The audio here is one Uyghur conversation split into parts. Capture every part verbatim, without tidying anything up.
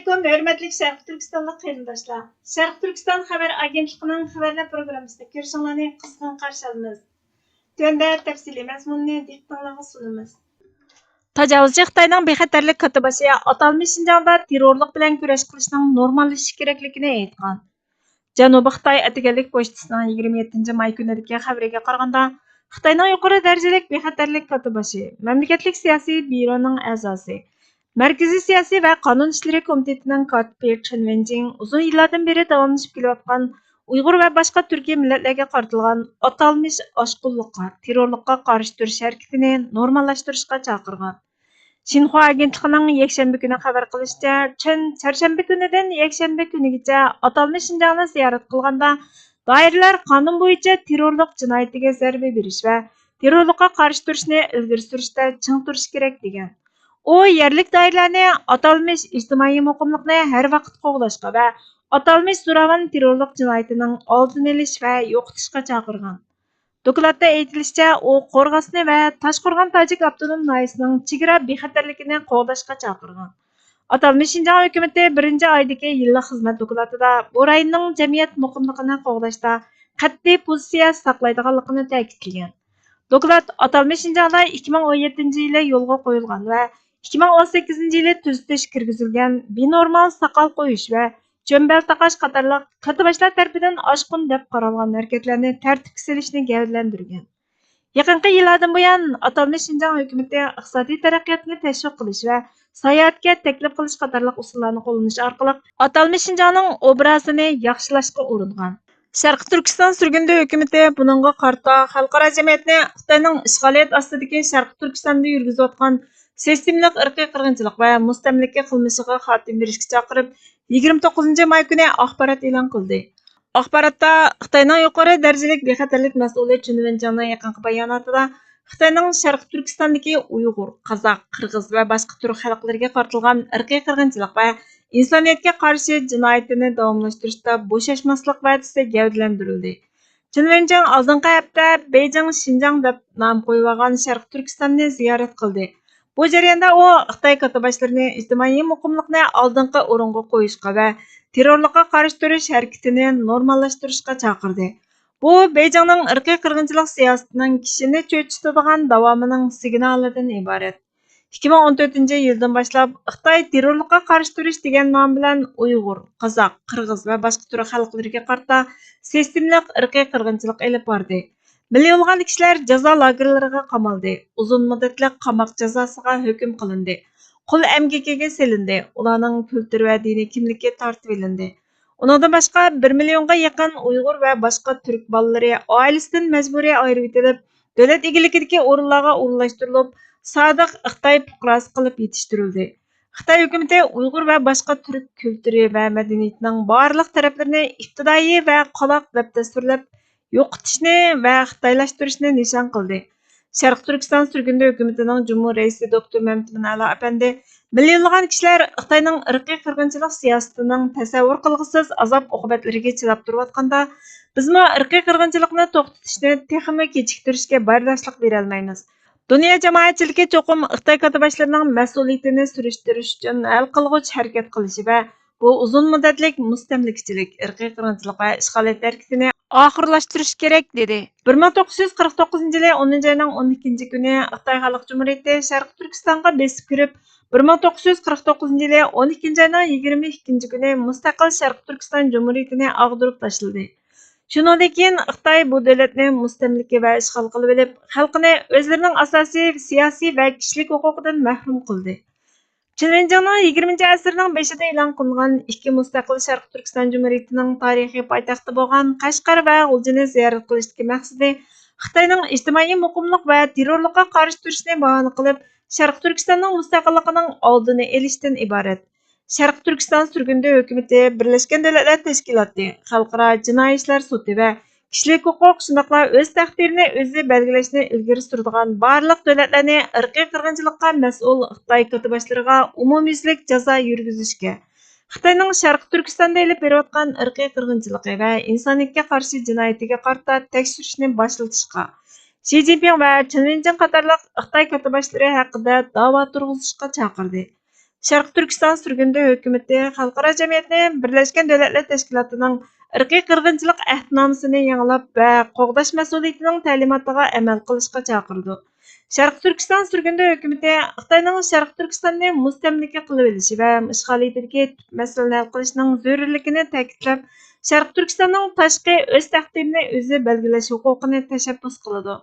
ئەلەيكۇم، ھۆرمەتلىك شەرقىي تۈركىستانلىق قېرىنداشلار! شەرقىي تۈركىستان خەۋەر ئاگېنتلىقىنىڭ خەۋەرلەر پروگراممىسىنى كۆرۈشۈڭلارنى قىزغىن قارشى ئالىمىز. تۆۋەندە تەپسىلىي مەزمۇننى دىققىتىڭلارغا سۇنىمىز. تاجاۋۇزچى خىتاينىڭ بىخەتەرلىك كاتتىباشى ئاتالمىش شىنجاڭدا تېررورلۇق بىلەن كۈرەش قىلىشنىڭ نورماللىشىشى كېرەكلىكىنى ئېيتقان. جەنۇبىي خىتاي ئەتىگەنلىك پوچتىسىنىڭ يىگىرمە يەتتىنچى ماي كۈنىدىكى خەۋىرىگە قارىغاندا، خىتاينىڭ يۇقىرى دەرىجىلىك بىخەتەرلىك كاتتىباشى، مەملىكەتلىك سىياسىي بيۇرونىڭ ئەزاسى، مەركىزىي سىياسىي ۋە قانۇن ئىشلىرى كومىتېتىنىڭ كاتىپى چېن ۋېنجىڭ ئۇزۇن يىللاردىن بېرى داۋاملىشىپ كېلىۋاتقان ئۇيغۇر ۋە باشقا تۈركىي مىللەتلەرگە قارىتىلغان ئاتالمىش ئاشقۇنلۇققا، تېررورلۇققا قارشى تۇرۇش ھەرىكىتىنى نورماللاشتۇرۇشقا چاقىرغان. شىنخۇا ئاگېنتلىقىنىڭ يەكشەنبە كۈنى خەۋەر قىلىشىچە، چېن چارشەنبە كۈنىدىن يەكشەنبە كۈنىگىچە ئاتالمىش شىنجاڭنى زىيارەت قىلغاندا، دائىرىلەر قانۇن بويىچە تېررورلۇق جىنايىتىگە زەربە بېرىش ۋە تېررورلۇققا قارشى تۇرۇشنى ئىلگىرى سۈرۈشتە چىڭ تۇرۇشى كېرەك، دېگەن. ئۇ يەرلىك دائىرىلەرنى ئاتالمىش ئىجتىمائىي مۇقىملىقنى ھەر ۋاقىت قوغداشقا ۋە ئاتالمىش زوراۋان تېررورلۇق جىنايىتىنىڭ ئالدىنى ئېلىش ۋە يوقىتىشقا چاقىرغان. دوكلاتتا ئېيتىلىشىچە، ئۇ قورغاسنى ۋە تاشقورغان تاجىك ئاپتونوم ناھىيەسىنىڭ چېگرا بىخەتەرلىكىنى قوغداشقا چاقىرغان. ئاتالمىش شىنجاڭ ھۆكۈمىتى بىرىنچى ئايدىكى يىللىق خىزمەت دوكلاتىدا بۇ رايوننىڭ جەمئىيەت مۇقىملىقىنى قوغداشتا قەتئىي پوزىتسىيە ساقلايدىغانلىقىنى تەكىتلىگەن. دوكلات ئاتالمىش شىنجاڭدا ئىككى مىڭ ئون يەتتىنچى يىلى يولغا قويۇلغان ۋە ئىككى مىڭ ئون سەككىزىنچى يىلى تۈزىتىش كىرگۈزۈلگەن بىنورمال ساقال قويۇش ۋە چۆمبەل تاقاش قاتارلىق كاتتىباشلار تەرىپىدىن ئاشقۇن دەپ قارالغان ھەرىكەتلەرنى تەرتىپكە سېلىشنى گەۋدىلەندۈرگەن. يېقىنقى يىللاردىن بۇيان، ئاتالمىش شىنجاڭ ھۆكۈمىتى ئىقتىسادىي تەرەققىياتنى تەشۋىق قىلىش ۋە ساياھەتكە تەكلىپ قىلىش قاتارلىق ئۇسۇللارنى قوللىنىش ئارقىلىق ئاتالمىش شىنجاڭنىڭ ئوبرازىنى ياخشىلاشقا ئۇرۇنغان. شەرقىي تۈركىستان سۈرگۈندە ھۆكۈمىتى بۇنىڭغا قارىتا خەلقئارا جەمئىيەتنى خىتاينىڭ ئىشغالىيەت ئاستىدىكى شەرقىي تۈركىستاندا يۈرگۈزۈۋاتقان سىستېمىلىق ئىرقىي قىرغىنچىلىق ۋە مۇستەملىكە قىلمىشىغا خاتىمە بېرىشكە چاقىرىپ، يىگىرمە توققۇزىنچى ماي كۈنى ئاخبارات ئېلان قىلدى. ئاخباراتتا خىتاينىڭ يۇقىرى دەرىجىلىك بىخەتەرلىك مەسئۇلى چېن ۋېنجىڭنىڭ يېقىنقى باياناتىدا خىتاينىڭ شەرقىي تۈركىستاندىكى ئۇيغۇر، قازاق، قىرغىز ۋە باشقا تۈرك خەلقلىرىگە قارىتىلغان ئىرقىي قىرغىنچىلىق ۋە ئىنسانىيەتكە قارشى جىنايىتىنى داۋاملاشتۇرۇشتا بوشاشماسلىق ۋەدىسى گەۋدىلەندۈرۈلدى. چېن ۋېنجىڭ ئالدىنقى ھەپتە بېيجىڭ شىنجاڭ دەپ نام قويۇۋالغان شەرقىي تۈركىستاننى زىيارەت قىلدى. بۇ جەرياندا ئۇ خىتاي كاتتىباشلىرىنى ئىجتىمائىي مۇقىملىقنى ئالدىنقى ئورۇنغا قويۇشقا ۋە تېررورلۇققا قارشى تۇرۇش ھەرىكىتىنى نورماللاشتۇرۇشقا چاقىردى. بۇ بېيجىڭنىڭ ئىرقىي قىرغىنچىلىق سىياسىتىنىڭ كىشىنى چۆچۈتىدىغان داۋامىنىڭ سىگنالىدىن ئىبارەت. ئىككى مىڭ ئون تۆتىنچى يىلدىن باشلاپ، خىتاي تېررورلۇققا قارشى تۇرۇش دېگەن نام بىلەن ئۇيغۇر، قازاق، قىرغىز ۋە باشقا تۈرك خەلقلىرىگە قارىتا سىستېمىلىق ئىرقىي قىرغىنچىلىق ئېلىپ باردى. مىليونلىغان كىشىلەر جازا لاگېرلىرىغا قامالدى، ئۇزۇن مۇددەتلىك قاماق جازاسىغا ھۆكۈم قىلىندى، قۇل ئەمگىكىگە سېلىندى، ئۇلارنىڭ كۈلتۈر ۋە دىنىي كىملىكى تارتىۋېلىندى. ئۇنىڭدىن باشقا، بىر مىليونغا يېقىن ئۇيغۇر ۋە باشقا تۈرك بالىلىرى ئائىلىسىدىن مەجبۇرىي ئايرىۋېتىلىپ، دۆلەت ئىگىلىكىدىكى ئورۇنلارغا ئورۇنلاشتۇرۇلۇپ، سادىق خىتاي پۇقراسى قىلىپ يېتىشتۈرۈلدى. خىتاي ھۆكۈمىتى ئۇيغۇر ۋە باشقا تۈرك كۈلتۈرى ۋە مەدەنىيىتىنىڭ بارلىق تەرەپلىرىنى ئىپتىدائىي ۋە قالاق دەپتەستۇرلاپ يوقىتىشنى ۋە خىتايلاشتۇرۇشنى نىشان قىلدى. شەرقىي تۈركىستان سۈرگۈندە ھۆكۈمىتىنىڭ جۇمھۇر رەئىسى دوكتور مەمتىمىن ئەلا ئەپەندى مىليونلىغان كىشىلەر خىتاينىڭ ئىرقىي قىرغىنچىلىق سىياسىتىنىڭ تەسەۋۋۇر قىلغۇسىز ئازاب-ئوقۇبەتلىرىگە چىداپ تۇرۇۋاتقاندا، بىزمۇ ئىرقىي قىرغىنچىلىقنى توختىتىشنى تېخىمۇ كېچىكتۈرۈشكە بەرداشلىق بېرەلمەيمىز. دۇنيا جامائەتچىلىكى چوقۇم خىتاي كاتتىباشلىرىنىڭ مەسئۇلىيىتىنى سۈرۈشتۈرۈش ئۈچۈن ھەل قىلغۇچ ھەرىكەت قىلىشى ۋە بۇ ئۇزۇن مۇددەتلىك مۇستەملىكىچىلىك، ئىرقىي قىرغىنچىلىق ۋە ئىشغالىيەت ھەرىكىتىنى ئاخىرلاشتۇرۇش كېرەك، دېدى. بىر مىڭ توققۇز يۈز قىرىق توققۇزىنچى يىلى ئونىنچى ئاينىڭ ئون ئىككىنچى كۈنى خىتاي خەلق جۇمھۇرىيىتى شەرقىي تۈركىستانغا بېسىپ كىرىپ، بىر مىڭ توققۇز يۈز قىرىق توققۇزىنچى يىلى ئون ئىككىنچى ئاينىڭ يىگىرمە ئىككىنچى كۈنى مۇستەقىل شەرقىي تۈركىستان جۇمھۇرىيىتىنى ئاغدۇرۇپ تاشلىدى. شۇنىڭدىن كېيىن خىتاي بۇ دۆلەتنى مۇستەملىكە ۋە ئىشغال قىلىۋېلىپ، خەلقىنى ئۆزلىرىنىڭ ئاساسىي سىياسىي ۋە كىشىلىك ھوقۇقىدىن مەھرۇم قىلدى. چېن ۋېنجىڭنىڭ يىگىرمىنچى ئەسىرنىڭ بېشىدا ئېلان قىلىنغان ئىككى مۇستەقىل شەرقىي تۈركىستان جۇمھۇرىيىتىنىڭ تارىخىي پايتەختى بولغان قەشقەر ۋە غۇلجىنى زىيارەت قىلىشتىكى مەقسىتى خىتاينىڭ ئىجتىمائىي مۇقىملىق ۋە تېررورلۇققا قارشى تۇرۇشنى باھانە قىلىپ، شەرقىي تۈركىستاننىڭ مۇستەقىللىقىنىڭ ئالدىنى ئېلىشتىن ئىبارەت. شەرقىي تۈركىستان سۈرگۈندە ھۆكۈمىتى بىرلەشكەن دۆلەتلەر تەشكىلاتى، خەلقئارا جىنايى ئىشلار سوتى ۋە كىشىلىك ھوقۇق، شۇنداقلا ئۆز تەقدىرىنى ئۆزى بەلگىلەشنى ئىلگىرى سۈرىدىغان بارلىق دۆلەتلەرنى ئىرقىي قىرغىنچىلىققا مەسئۇل خىتاي كاتتىباشلىرىغا ئومۇميۈزلۈك جازا يۈرگۈزۈشكە، خىتاينىڭ شەرقىي تۈركىستاندا ئېلىپ بېرىۋاتقان ئىرقىي قىرغىنچىلىقى ۋە ئىنسانىيەتكە قارشى جىنايىتىگە قارىتا تەكشۈرۈشنى باشلىتىشقا، شى جىنپىڭ ۋە چېن ۋېنجىڭ قاتارلىق خىتاي كاتتىباشلىرى ھەققىدە داۋا تۇرغۇزۇشقا چاقىردى. شەرقىي تۈركىستان سۈرگۈندە ھۆكۈمىتى خەلقئارا جەمئىيەتنى بىرلەشكەن دۆلەتلەر تەشكىلاتىنىڭ ئىرقىي قىرغىنچىلىق ئەھدىنامىسىنى يېڭىلاپ ۋە قوغداش مەسئۇلىيىتىنىڭ تەلىماتىغا ئەمەل قىلىشقا چاقىرىدۇ. شەرقىي تۈركىستان سۈرگۈندە ھۆكۈمىتى خىتاينىڭ شەرقىي تۈركىستاننى مۇستەملىكە قىلىۋېلىشى ۋە ئىشغالىيىتىدىكى تۈپ مەسىلىنى ھەل قىلىشنىڭ زۆرۈرلۈكىنى تەكىتلەپ، شەرقىي تۈركىستاننىڭ تاشقى ئۆز تەقدىرىنى ئۆزى بەلگىلەش ھوقۇقىنى تەشەببۇس قىلىدۇ.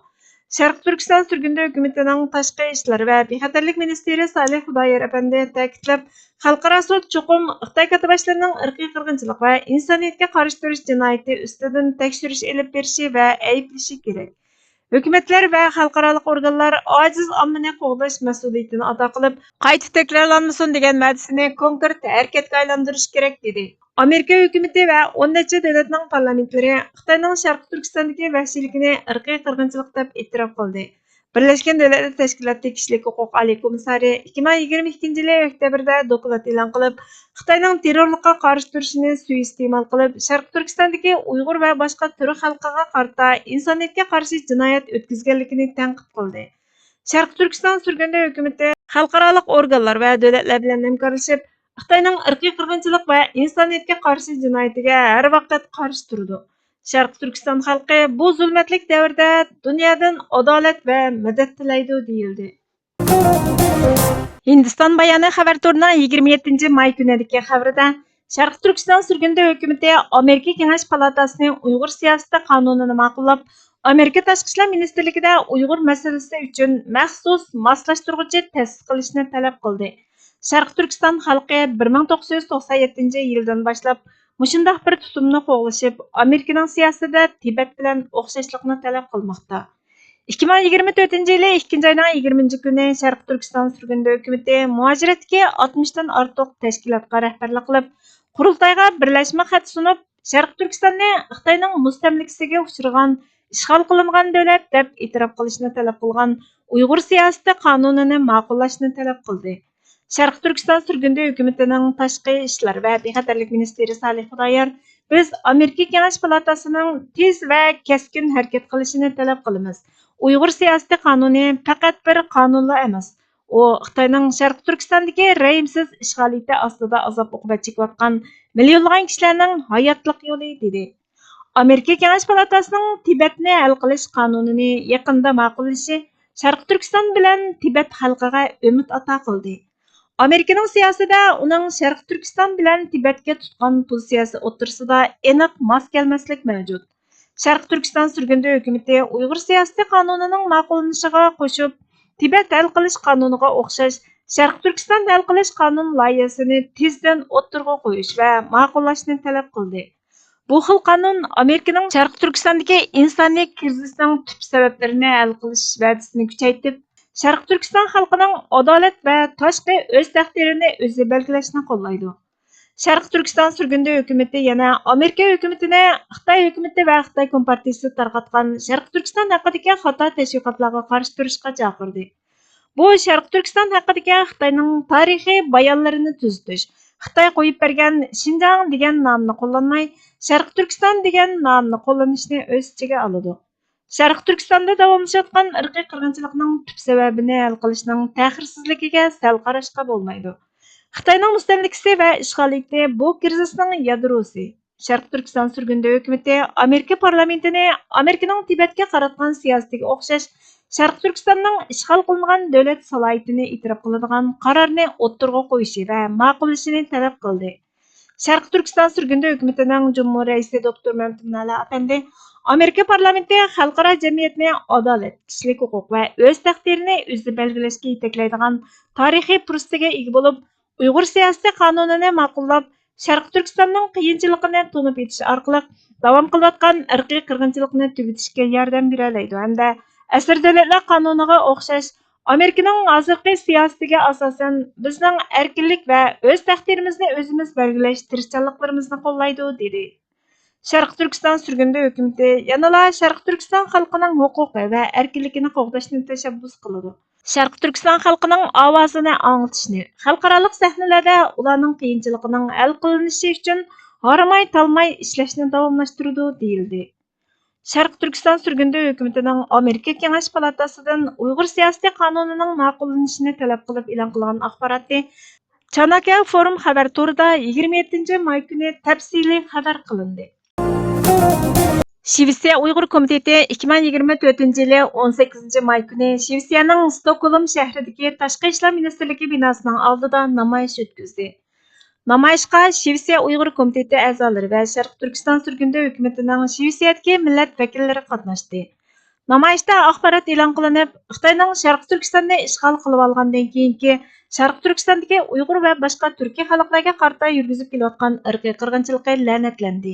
شەرقىي تۈركىستان سۈرگۈندە ھۆكۈمىتىنىڭ تاشقى ئىشلار ۋە بىخەتەرلىك مىنىستىرى سالىھ خۇدايار ئەپەندى تەكىتلەپ، خەلقئارا سوت چوقۇم خىتاي كاتتىباشلىرىنىڭ ئىرقىي قىرغىنچىلىق ۋە ئىنسانىيەتكە قارشى تۇرۇش جىنايىتى ئۈستىدىن تەكشۈرۈش ئېلىپ بېرىشى ۋە ئەيىبلىشى كېرەك. ھۆكۈمەتلەر ۋە خەلقئارالىق ئورگانلار ئاجىز ئاممىنى قوغداش مەسئۇلىيىتىنى ئادا قىلىپ، قايتا تەكرارلانمىسۇن دېگەن ۋەدىسىنى كونكرېت ھەرىكەتكە ئايلاندۇرۇشى كېرەك، دېدى. ئامېرىكا ھۆكۈمىتى ۋە ئون نەچچە دۆلەتنىڭ پارلامېنتلىرى خىتاينىڭ شەرقىي تۈركىستاندىكى ۋەھشىيلىكىنى ئىرقىي قىرغىنچىلىق دەپ ئېتىراپ قىلدى. بىرلەشكەن دۆلەتلەر تەشكىلاتى كىشىلىك ھوقۇق ئالىي كومىسسارى ئىككى مىڭ يىگىرمە ئىككىنچى يىلى ئۆكتەبىردە دوكلات ئېلان قىلىپ، خىتاينىڭ تېررورلۇققا قارشى تۇرۇشىنى سۇيىئىستېمال قىلىپ، شەرقىي تۈركىستاندىكى ئۇيغۇر ۋە باشقا تۈرك خەلقىگە قارىتا ئىنسانىيەتكە قارشى جىنايەت ئۆتكۈزگەنلىكىنى تەنقىد قىلدى. شەرقىي تۈركىستان سۈرگۈندە ھۆكۈمىتى خەلقئارالىق ئورگانلار ۋە دۆلەتلەر بىلەن ھەمكارلىشىپ، خىتاينىڭ ئىرقىي قىرغىنچىلىق ۋە ئىنسانىيەتكە قارشى جىنايىتىگە ھەر ۋاقىت قارشى تۇرىدۇ. شەرقىي تۈركىستان خەلقى بۇ زۇلمەتلىك دەۋردە دۇنيادىن ئادالەت ۋە مەدەت تىلەيدۇ، دېيىلدى. ھىندىستان بايانى خەۋەر تورىنىڭ يىگىرمە يەتتىنچى ماي كۈنىدىكى خەۋىرىدە، شەرقىي تۈركىستان سۈرگۈندە ھۆكۈمىتى ئامېرىكا كېڭەش پالاتاسىنى ئۇيغۇر سىياسىتى قانۇنىنى ماقۇللاپ، ئامېرىكا تاشقى ئىشلار مىنىستىرلىكىدە ئۇيغۇر مەسىلىسى ئۈچۈن مەخسۇس ماسلاشتۇرغۇچى تەسىس قىلىشنى تەلەپ قىلدى. شەرقىي تۈركىستان خەلقى بىر مىڭ توققۇز يۈز توقسان يەتتىنچى يىلدىن باشلاپ مۇشۇنداق بىر تۇتۇمنى قوغلىشىپ، ئامېرىكىنىڭ سىياسىتىدە تىبەت بىلەن ئوخشاشلىقنى تەلەپ قىلماقتا. ئىككى مىڭ يىگىرمە تۆتىنچى يىلى ئىككىنچى ئاينىڭ يىگىرمىنچى كۈنى شەرقىي تۈركىستان سۈرگۈندە ھۆكۈمىتى مۇھاجىرەتتىكى ئاتمىشتىن ئارتۇق تەشكىلاتقا رەھبەرلىك قىلىپ، قۇرۇلتايغا بىرلەشمە خەت سۇنۇپ، شەرقىي تۈركىستاننى خىتاينىڭ مۇستەملىكىسىگە ئۇچرىغان، ئىشغال قىلىنغان دۆلەت دەپ ئېتىراپ قىلىشنى تەلەپ قىلغان ئۇيغۇر سىياسىتى قانۇنىنى ماقۇللاشنى تەلەپ قىلدى. شەرقىي تۈركىستان سۈرگۈندە ھۆكۈمىتىنىڭ تاشقى ئىشلار ۋە بىخەتەرلىك مىنىستىرى سالىھ خۇدايار، بىز ئامېرىكا كېڭەش پالاتاسىنىڭ تېز ۋە كەسكىن ھەرىكەت قىلىشىنى تەلەپ قىلىمىز. ئۇيغۇر سىياسىتى قانۇنى پەقەت بىر قانۇنلا ئەمەس. ئۇ خىتاينىڭ شەرقىي تۈركىستاندىكى رەھىمسىز ئىشغالىيىتى ئاستىدا ئازاب-ئوقۇبەت چېكىۋاتقان مىليونلىغان كىشىلەرنىڭ ھاياتلىق يولى، دېدى. ئامېرىكا كېڭەش پالاتاسىنىڭ تىبەتنى ھەل قىلىش قانۇنىنى يېقىندا ماقۇللىشى شەرقىي تۈركىستان بىلەن تىبەت خەلقىگە ئۈمىد ئاتا قىلدى. ئامېرىكىنىڭ سىياسىتىدە ئۇنىڭ شەرقىي تۈركىستان بىلەن تىبەتكە تۇتقان پوزىتسىيەسى ئوتتۇرىسىدا ئېنىق ماس كەلمەسلىك مەۋجۇت. شەرقىي تۈركىستان سۈرگۈندە ھۆكۈمىتى ئۇيغۇر سىياسىتى قانۇنىنىڭ ماقۇللىنىشىغا قوشۇپ، تىبەت ھەل قىلىش قانۇنىغا ئوخشاش شەرقىي تۈركىستان ھەل قىلىش قانۇن لايىھەسىنى تېزدىن ئوتتۇرىغا قويۇش ۋە ماقۇللاشنى تەلەپ قىلدى. بۇ خىل قانۇن ئامېرىكىنىڭ شەرقىي تۈركىستاندىكى ئىنسانىي كىرىزىسنىڭ تۈپ سەۋەبلىرىنى ھەل قىلىش ۋەدىسىنى كۈچەيتىپ، شەرقىي تۈركىستان خەلقىنىڭ ئادالەت ۋە تاشقى ئۆز تەقدىرىنى ئۆزى بەلگىلەشنى قوللايدۇ. شەرقىي تۈركىستان سۈرگۈندە ھۆكۈمىتى يەنە ئامېرىكا ھۆكۈمىتىنى خىتاي ھۆكۈمىتى ۋە خىتاي كومپارتىيىسى تارقاتقان شەرقىي تۈركىستان ھەققىدىكى خاتا تەشۋىقاتلارغا قارشى تۇرۇشقا چاقىردى. بۇ شەرقىي تۈركىستان ھەققىدىكى خىتاينىڭ تارىخىي بايانلىرىنى تۈزىتىش، خىتاي قويۇپ بەرگەن شىنجاڭ دېگەن نامنى قوللانماي، شەرقىي تۈركىستان دېگەن نامنى قوللىنىشنى ئۆز ئىچىگە ئالىدۇ. شەرقىي تۈركىستاندا داۋاملىشىۋاتقان ئىرقىي قىرغىنچىلىقنىڭ تۈپ سەۋەبىنى ھەل قىلىشنىڭ تەخىرسىزلىكىگە سەل قاراشقا بولمايدۇ. خىتاينىڭ مۇستەملىكىسى ۋە ئىشغالىيىتى بۇ كىرىزىسنىڭ يادروسى. شەرقىي تۈركىستان سۈرگۈندە ھۆكۈمىتى ئامېرىكا پارلامېنتىنى ئامېرىكىنىڭ تىبەتكە قاراتقان سىياسىتىگە ئوخشاش شەرقىي تۈركىستاننىڭ ئىشغال قىلىنغان دۆلەت سالاھىيىتىنى ئېتىراپ قىلىدىغان قارارنى ئوتتۇرىغا قويۇشى ۋە ماقۇللىشىنى تەلەپ قىلدى. شەرقىي تۈركىستان سۈرگۈندە ھۆكۈمىتىنىڭ جۇمھۇر رەئىسى دوكتور مەمتىمىن ئەلا ئەپەندى ئامېرىكا پارلامېنتى خەلقئارا جەمئىيەتنى ئادالەت، كىشىلىك ھوقۇق ۋە ئۆز تەقدىرىنى ئۆزى بەلگىلەشكە يېتەكلەيدىغان تارىخىي پۇرسىتىگە ئىگە بولۇپ، ئۇيغۇر سىياسىي قانۇنىنى ماقۇللاپ، شەرقىي تۈركىستاننىڭ قىيىنچىلىقىنى تونۇپ يېتىش ئارقىلىق داۋام قىلىۋاتقان ئىرقىي قىرغىنچىلىقنى تۈگىتىشكە ياردەم بېرەلەيدۇ ھەمدە ئەسىر دۆلەتلەر قانۇنىغا ئوخشاش ئامېرىكىنىڭ ھازىرقى سىياسىتىگە ئاساسەن بىزنىڭ ئەركىنلىك ۋە ئۆز تەقدىرىمىزنى ئۆزىمىز بەلگىلەش تىرىشچانلىقلىرىمىزنى قوللايدۇ، دېدى. شەرقىي تۈركىستان سۈرگۈندە ھۆكۈمىتى يەنىلا شەرقىي تۈركىستان خەلقىنىڭ ھوقۇقى ۋە ئەركىنلىكىنى قوغداشنى تەشەببۇس قىلىدۇ. شەرقىي تۈركىستان خەلقىنىڭ ئاۋازىنى ئاڭلىتىشنى، خەلقئارالىق سەھنىلەردە ئۇلارنىڭ قىيىنچىلىقىنىڭ ھەل قىلىنىشى ئۈچۈن ھارماي-تالماي ئىشلەشنى داۋاملاشتۇرىدۇ، دېيىلدى. شەرقىي تۈركىستان سۈرگۈندە ھۆكۈمىتىنىڭ ئامېرىكا كېڭەش پالاتاسىدىن ئۇيغۇر سىياسىي قانۇنىنىڭ ماقۇللىنىشىنى تەلەپ قىلىپ ئېلان قىلغان ئاخباراتى چاناكيا فورۇم خەۋەر تورىدا يىگىرمە يەتتىنچى ماي كۈنى تەپسىلىي خەۋەر قىلىندى. شىۋېتسىيە ئۇيغۇر كومىتېتى ئىككى مىڭ يىگىرمە تۆتىنچى يىلى ئون سەككىزىنچى ماي كۈنى شىۋېتسىيەنىڭ ستوكھولم شەھىرىدىكى تاشقى ئىشلار مىنىستىرلىكى بىناسىنىڭ ئالدىدا نامايىش ئۆتكۈزدى. نامايىشقا شىۋېتسىيە ئۇيغۇر كومىتېتى ئەزالىرى ۋە شەرقىي تۈركىستان سۈرگۈندە ھۆكۈمىتىنىڭ شىۋېتسىيەدىكى مىللەت ۋەكىللىرى قاتناشتى. نامايىشتا ئاخبارات ئېلان قىلىنىپ، خىتاينىڭ شەرقىي تۈركىستاننى ئىشغال قىلىۋالغاندىن كېيىنكى شەرقىي تۈركىستاندىكى ئۇيغۇر ۋە باشقا تۈركىي خەلقلەرگە قارىتا يۈرگۈزۈپ كېلىۋاتقان ئىرقىي قىرغىنچىلىقى لەنەتلەندى.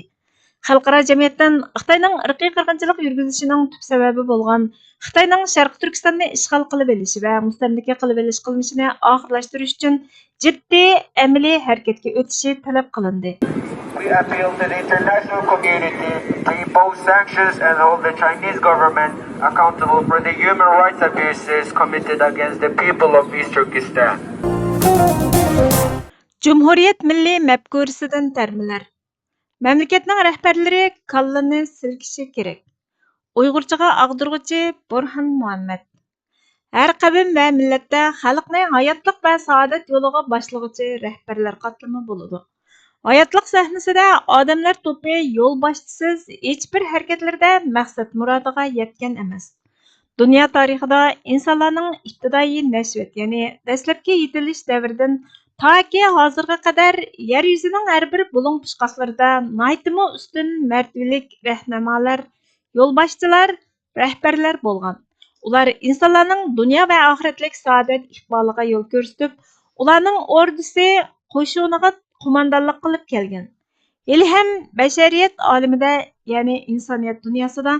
خەلقئارا جەمئىيەتتىن خىتاينىڭ ئىرقىي قىرغىنچىلىق يۈرگۈزۈشىنىڭ تۈپ سەۋەبى بولغان خىتاينىڭ شەرقىي تۈركىستاننى ئىشغال قىلىۋېلىشى ۋە مۇستەملىكە قىلىۋېلىش قىلمىشىنى ئاخىرلاشتۇرۇش ئۈچۈن جىددىي ئەمەلىي ھەرىكەتكە ئۆتۈشى تەلەپ قىلىندى. We appeal to the international community to impose sanctions and hold the Chinese government accountable for the human rights abuses committed against the people of East Turkestan. جۇمھۇرىيەت مىللىي مەپكۇرىسىدىن تەرمىلەر. مەملىكەتنىڭ رەھبەرلىرى كاللىنى سىلكىشى كېرەك. ئۇيغۇرچىغا ئاغدۇرغۇچى بۇرھان مۇھەممەد. ھەر قەۋم ۋە مىللەتتە خەلقنى ھاياتلىق ۋە سائادەت يولىغا باشلىغۇچى رەھبەرلەر قاتلىمى بولىدۇ. ھاياتلىق سەھنىسىدە ئادەملەر توپى يولباشچىسىز ھېچبىر ھەرىكەتلىرىدە مەقسەت مۇرادىغا يەتكەن ئەمەس. دۇنيا تارىخىدا ئىنسانلارنىڭ ئىپتىدائىي نەشۋەت، يەنى دەسلەپكى يېتىلىش دەۋرىدىن تاكى ھازىرغا قەدەر يەر يۈزىنىڭ ھەر بىر بۇلۇڭ-پۇچقاقلىرىدا ناھايىتىمۇ ئۈستۈن مەرتىۋىلىك رەھنىمالار، يولباشچىلار، رەھبەرلەر بولغان. ئۇلار ئىنسانلارنىڭ دۇنيا ۋە ئاخىرەتلىك سائادەت ئىقبالىغا يول كۆرسىتىپ، ئۇلارنىڭ ئوردىسى، قوشۇنىغا قوماندانلىق قىلىپ كەلگەن. ھېلىھەم بەشەرىيەت ئالىمىدە، يەنى ئىنسانىيەت دۇنياسىدا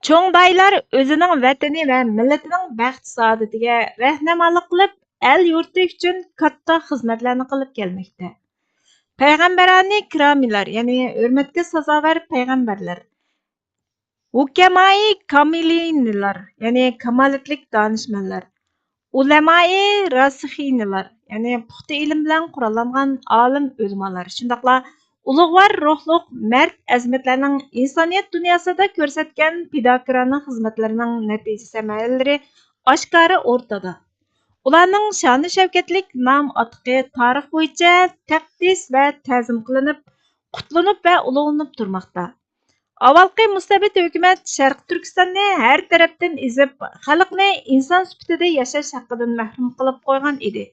چوڭ داھىيلار ئۆزىنىڭ ۋەتىنى ۋە مىللىتىنىڭ بەخت-سائادىتىگە رەھنىمالىق قىلىپ، ئەل-يۇرتى ئۈچۈن كاتتا خىزمەتلەرنى قىلىپ كەلمەكتە. پەيغەمبەرانى كىرامىلار، يەنى ھۆرمەتكە سازاۋەر پەيغەمبەرلەر، ھۇكەمائى كامىلىنىلار، يەنى كامالەتلىك دانىشمەنلەر، ئۇلەمائى راسىخىنىلار، يەنى پۇختا ئىلىم بىلەن قوراللانغان ئالىم ئۆلىمالار، شۇنداقلا ئۇلۇغۋار روھلۇق مەرد ئەزىمەتلەرنىڭ ئىنسانىيەت دۇنياسىدا كۆرسەتكەن پىداكارانە خىزمەتلىرىنىڭ نەتىجە سەمەرىلىرى ئاشكارا ئورتىدا. ئۇلارنىڭ شانۇ شەۋكەتلىك نام ئاتىقى تارىخ بويىچە تەقدىس ۋە تەزىم قىلىنىپ، قۇتلىنىپ ۋە ئۇلۇغلىنىپ تۇرماقتا. ئاۋۋالقى مۇستەبىت ھۆكۈمەت شەرقىي تۈركىستاننى ھەر تەرەپتىن ئېزىپ، خەلقنى ئىنسان سۈپىتىدە ياشاش ھەققىدىن مەھرۇم قىلىپ قويغان ئىدى.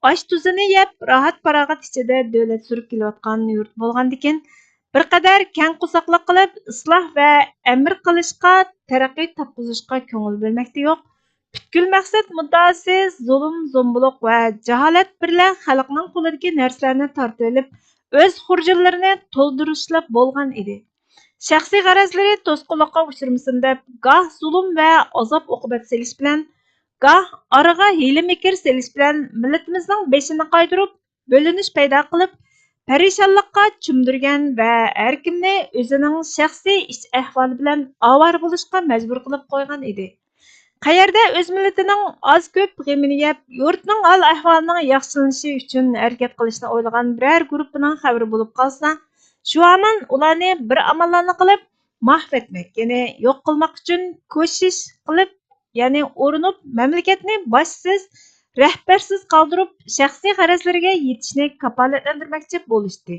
ئاش-تۇزىنى يەپ، راھەت-پاراغەت ئىچىدە دۆلەت سۈرۈپ كېلىۋاتقان يۇرت بولغاندىكىن، بىر قەدەر كەڭ قورساقلىق قىلىپ، ئىسلاھ ۋە ئەمىر قىلىشقا، تەرەققىي تاپقۇزۇشقا كۆڭۈل بۆلمەكتە يوق. پۈتكۈل مەقسەت مۇددىئاسى زۇلۇم، زومبىلىق ۋە جاھالەت بىلەن خەلقنىڭ قولىدىكى نەرسىلەرنى تارتىۋېلىپ، ئۆز خۇرجۇنلىرىنى تولدۇرۇشلا بولغان ئىدى. شەخسىي غەرەزلىرى توسقۇنلۇققا ئۇچرىمىسۇن دەپ، گاھ زۇلۇم ۋە ئازاب-ئوقۇبەت سېلىش بىلەن، گاھ ئارىغا ھىيلە-مىكىر سېلىش بىلەن مىللىتىمىزنىڭ بېشىنى قايتۇرۇپ، بۆلۈنۈش پەيدا قىلىپ، پەرىشانلىققا چۆمدۈرگەن ۋە ھەركىمنى ئۆزىنىڭ شەخسىي ئىچ ئەھۋالى بىلەن ئاۋارە بولۇشقا مەجبۇر قىلىپ قويغان ئىدى. قەيەردە ئۆز مىللىتىنىڭ ئاز-كۆپ غېمىنى يەپ، يۇرتنىڭ ھال-ئەھۋالىنىڭ ياخشىلىنىشى ئۈچۈن ھەرىكەت قىلىشنى ئويلىغان بىرەر گۇرۇپپىنىڭ خەۋىرى بولۇپ قالسا، شۇ ھامان ئۇلارنى بىر ئاماللارنى قىلىپ، مەھۋ ئەتمەك، يەنى يوق قىلماق ئۈچۈن كوشىش قىلىپ، يەنى ئۇرۇنۇپ، مەملىكەتنى باشسىز، رەھبەرسىز قالدۇرۇپ، شەخسىي غەرەزلىرىگە يېتىشنى كاپالەتلەندۈرمەكچى بولۇشتى.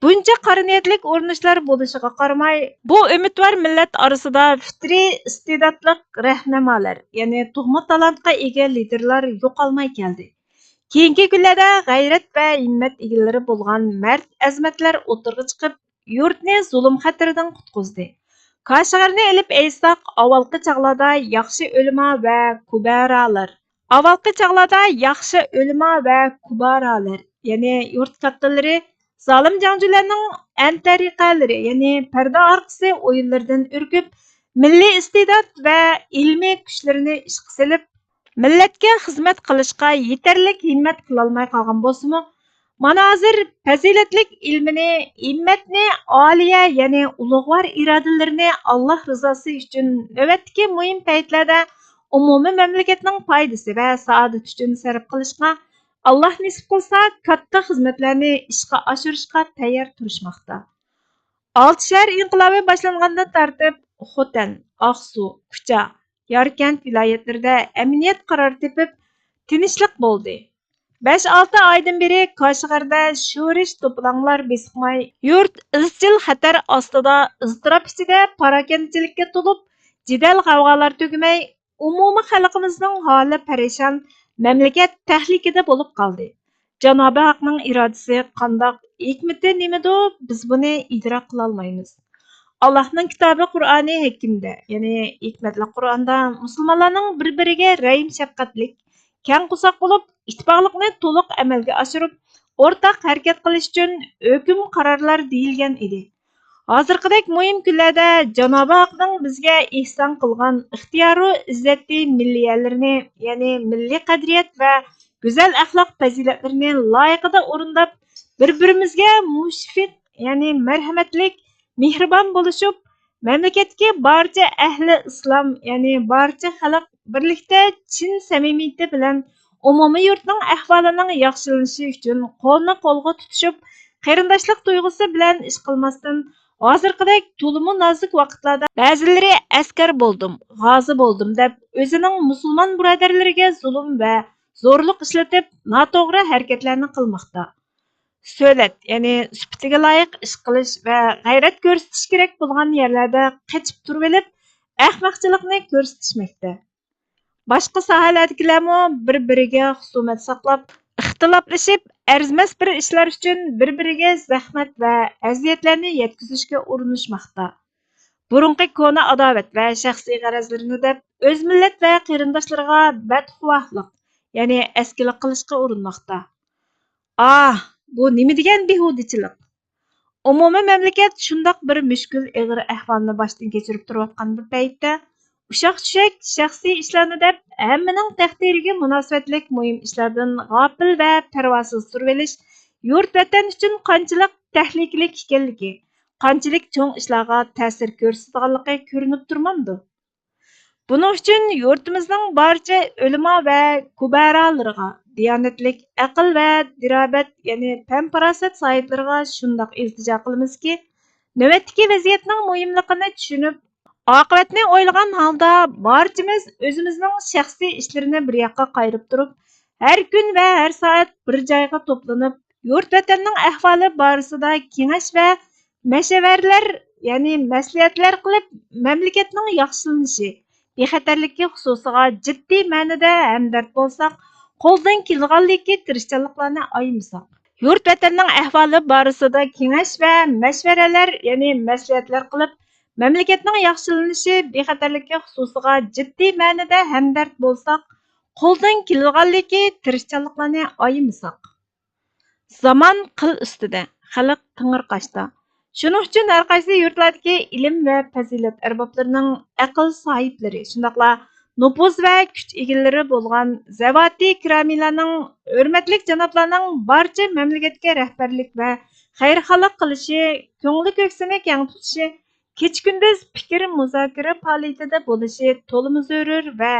بۇنچە قارا نىيەتلىك ئۇرۇنۇشلار بولۇشىغا قارىماي، بۇ ئۈمىدۋار مىللەت ئارىسىدا پىترىي ئىستېداتلىق رەھنىمالار، يەنى تۇغما تالانتقا ئىگە لىدېرلار يوقالماي كەلدى. كېيىنكى كۈنلەردە غەيرەت ۋە ھىممەت ئىگىلىرى بولغان مەرد ئەزىمەتلەر ئوتتۇرىغا چىقىپ، يۇرتنى زۇلۇم خەتىرىدىن قۇتقۇزدى. كاشىغەرنى ئېلىپ ئېيتساق، ئاۋۋالقى چاغلاردا ياخشى ئۆلىما ۋە كۇبەرالار، ئاۋۋالقى چاغلاردا ياخشى ئۆلىما ۋە كۇبارالار، يەنى يۇرت كاتتىلىرى، زالىم جەڭچىلەرنىڭ ئەنتەرىقەلىرى، يەنى پەردە ئارقىسى ئويۇنلىرىدىن ئۈركۈپ، مىللىي ئىستېدات ۋە ئىلمىي كۈچلىرىنى ئىشقا سېلىپ، مىللەتكە خىزمەت قىلىشقا يېتەرلىك ھىممەت قىلالماي قالغان بولسىمۇ، مانا ھازىر پەزىلەتلىك ئىلمىنى، ھىممەتنى ئالىيە، يەنى ئۇلۇغۋار ئىرادىلىرىنى ئاللاھ رىزاسى ئۈچۈن، نۆۋەتتىكى مۇھىم پەيتلەردە ئومۇمىي مەملىكەتنىڭ پايدىسى ۋە سائادىتى ئۈچۈن سەرپ قىلىشقا، ئاللاھ نېسىپ قىلسا، كاتتا خىزمەتلەرنى ئىشقا ئاشۇرۇشقا تەييار تۇرۇشماقتا. ئالتە شەھەر ئىنقىلابى باشلانغاندىن تارتىپ، خوتەن، ئاقسۇ، كۇچا، ياركەنت ۋىلايەتلىرىدە ئەمىنىيەت قارار تېپىپ، تىنچلىق بولدى. بەش-ئالتە ئايدىن بېرى كاشغەردە شورىش-توپىلاڭلار بېسىقماي، يۇرت ئىزچىل خەتەر ئاستىدا، ئىزتىراپ ئىچىدە، پاراكەندىچىلىككە تولۇپ، جېدەل-غەۋغالار تۈگىمەي، ئومۇمىي خەلقىمىزنىڭ ھالى پەرىشان، مەملىكەت تەھلىكىدە بولۇپ قالدى. جانابى ھەقنىڭ ئىرادىسى قانداق، ھېكمىتى نېمىدۇ، بىز بۇنى ئىدراك قىلالمايمىز. ئاللاھنىڭ كىتابى قۇرئانى ھەكىمدە، يەنى ھېكمەتلىك قۇرئاندا مۇسۇلمانلارنىڭ بىر-بىرىگە رەھىم-شەپقەتلىك، كەڭ قورساق بولۇپ، ئىتتىپاقلىقنى تولۇق ئەمەلگە ئاشۇرۇپ، ئورتاق ھەرىكەت قىلىش ئۈچۈن ھۆكۈم، قارارلار دېيىلگەن ئىدى. ھازىرقىدەك مۇھىم كۈنلەردە جانابى ھەقنىڭ بىزگە ئېھسان قىلغان ئىختىيارۇ ئىززەتلى مىللىيەلىرىنى، يەنى مىللىي قەدرىيەت ۋە گۈزەل ئەخلاق پەزىلەتلىرىنى لايىقىدا ئورۇنداپ، بىر-بىرىمىزگە مۇشفىق، يەنى مەرھەمەتلىك، مېھرىبان بولۇشۇپ، مەملىكەتتىكى بارچە ئەھلى ئىسلام، يەنى بارچە خەلق بىرلىكتە چىن سەمىمىيىتى بىلەن ئومۇمىي يۇرتنىڭ ئەھۋالىنىڭ ياخشىلىنىشى ئۈچۈن قولنى قولغا تۇتۇشۇپ، قېرىنداشلىق تۇيغۇسى بىلەن ئىش قىلماستىن، ھازىرقىدەك تولىمۇ نازۇك ۋاقىتلاردا بەزىلىرى ئەسكەر بولدۇم، غازى بولدۇم دەپ ئۆزىنىڭ مۇسۇلمان بۇرادەرلىرىگە زۇلۇم ۋە زورلۇق ئىشلىتىپ، ناتوغرا ھەرىكەتلەرنى قىلماقتا. سۆلەت، يەنى سۈپىتىگە لايىق ئىش قىلىش ۋە غەيرەت كۆرسىتىش كېرەك بولغان يەرلەردە قېچىپ تۇرۇۋېلىپ، ئەخمەقچىلىقنى كۆرسىتىشمەكتە. باشقا ساھەلەردىكىلەرمۇ بىر-بىرىگە خۇسۇمەت ساقلاپ، ئىختىلاپلىشىپ، ئەرزىمەس بىر ئىشلار ئۈچۈن بىر-بىرىگە زەخمەت ۋە ئەزىيەتلەرنى يەتكۈزۈشكە ئۇرۇنۇشماقتا. بۇرۇنقى كونا ئاداۋەت ۋە شەخسىي غەرەزلىرىنى دەپ، ئۆز مىللەت ۋە قېرىنداشلىرىغا بەتخۇۋاھلىق، يەنى ئەسكىلىك قىلىشقا ئۇرۇنماقتا. ئاھ، بۇ نېمە دېگەن بىھۇدىچىلىق! ئومۇمىي مەملىكەت شۇنداق بىر مۈشكۈل ئېغىر ئەھۋالنى باشتىن كەچۈرۈپ تۇرۇۋاتقان بۇ پەيتتە، ئۇششاق-چۈشەك شەخسىي ئىشلارنى دەپ، ھەممىنىڭ تەقدىرىگە مۇناسىۋەتلىك مۇھىم ئىشلاردىن غاپىل ۋە پەرۋاسىز تۇرۇۋېلىش يۇرت ۋەتەن ئۈچۈن قانچىلىك تەھلىكىلىك ئىكەنلىكى، قانچىلىك چوڭ ئىشلارغا تەسىر كۆرسىتىدىغانلىقى كۆرۈنۈپ تۇرمامدۇ؟ بۇنىڭ ئۈچۈن يۇرتىمىزنىڭ بارچە ئۆلىما ۋە كۇبەرالىرىغا، دىيانەتلىك ئەقىل ۋە دىرابەت، يەنى پەم-پاراسەت ساھىبلىرىغا شۇنداق ئىلتىجا قىلىمىزكى، نۆۋەتتىكى ۋەزىيەتنىڭ مۇھىملىقىنى چۈشىنىپ، ئاقىۋەتنى ئويلىغان ھالدا بارچىمىز ئۆزىمىزنىڭ شەخسىي ئىشلىرىنى بىر ياققا قايرىپ تۇرۇپ، ھەر كۈن ۋە ھەر سائەت بىر جايغا توپلىنىپ، يۇرت ۋەتەننىڭ ئەھۋالى بارىسىدا كېڭەش ۋە مەشۋەرىلەر، يەنى مەسلىھەتلەر قىلىپ، مەملىكەتنىڭ ياخشىلىنىشى، بىخەتەرلىكى خۇسۇسىغا جىددىي مەنىدە ھەمدەرد بولساق، قولدىن كېلىدىغانلىكى تىرىشچانلىقلارنى ئايىمىساق، يۇرت ۋەتەننىڭ ئەھۋالى بارىسىدا كېڭەش ۋە مەشۋەرىلەر، يەنى مەسلىھەتلەر قىلىپ، مەملىكەتنىڭ ياخشىلىنىشى، بىخەتەرلىكى خۇسۇسىغا جىددىي مەنىدە ھەمدەرد بولساق، قولدىن كېلىدىغانلىكى تىرىشچانلىقلارنى ئايىمىساق. زامان قىل ئۈستىدە، خەلق تېڭىرقاشتا. شۇنىڭ ئۈچۈن ھەر قايسى يۇرتلاردىكى ئىلىم ۋە پەزىلەت ئەربابلىرىنىڭ، ئەقىل ساھىبلىرى، شۇنداقلا نوپۇز ۋە كۈچ ئىگىلىرى بولغان زەۋاتى كىرامىلارنىڭ، ھۆرمەتلىك جانابلارنىڭ بارچە مەملىكەتكە رەھبەرلىك ۋە خەيرخاھلىق قىلىشى، كۆڭلى كۆكسىنى كەڭ تۇتۇشى، كېچە-كۈندۈز پىكىر-مۇزاكىرە پائالىيىتىدە بولۇشى تولىمۇ زۆرۈر ۋە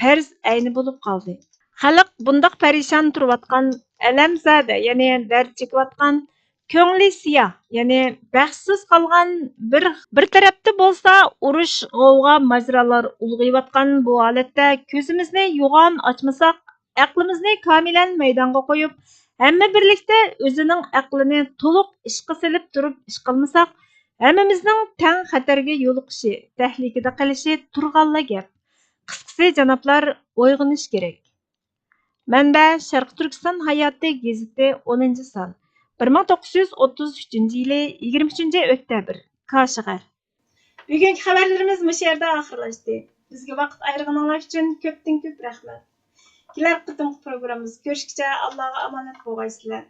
پەرز ئەينى بولۇپ قالدى. خەلق بۇنداق پەرىشان تۇرۇۋاتقان، ئەلەمزادە، يەنى دەرد چېكىۋاتقان، كۆڭلى سىياھ، يەنى بەختسىز قالغان، بىر، بىر تەرەپتە بولسا ئۇرۇش، غوۋغا، ماجىرالار ئۇلغىيىۋاتقان بۇ ھالەتتە كۆزىمىزنى يوغان ئاچمىساق، ئەقلىمىزنى كامىلەن مەيدانغا قويۇپ، ھەممە بىرلىكتە ئۆزىنىڭ ئەقلىنى تولۇق ئىشقا سېلىپ تۇرۇپ ئىش قىلمىساق، ھەممىمىزنىڭ تەڭ خەتەرگە يولۇقۇشى، تەھلىكىدە قېلىشى تۇرغانلا گەپ. قىسقىسى، جانابلار، ئويغىنىش كېرەك. مەنبە: شەرقىي تۈركىستان ھاياتى گېزىتى، ئونىنچى سان، بىر مىڭ توققۇز يۈز ئوتتۇز ئۈچىنچى يىلى يىگىرمە ئۈچىنچى ئۆكتەبىر، كاشغەر. بۈگۈنكى خەۋەرلىرىمىز مۇشۇ يەردە ئاخىرلاشتى. بىزگە ۋاقىت ئايرىغىنىڭلار ئۈچۈن كۆپتىن كۆپ رەھمەت. كېلەر قېتىمقى پروگراممىمىزدا كۆرۈشكىچە ئاللاغا ئامانەت بولغايسىلەر.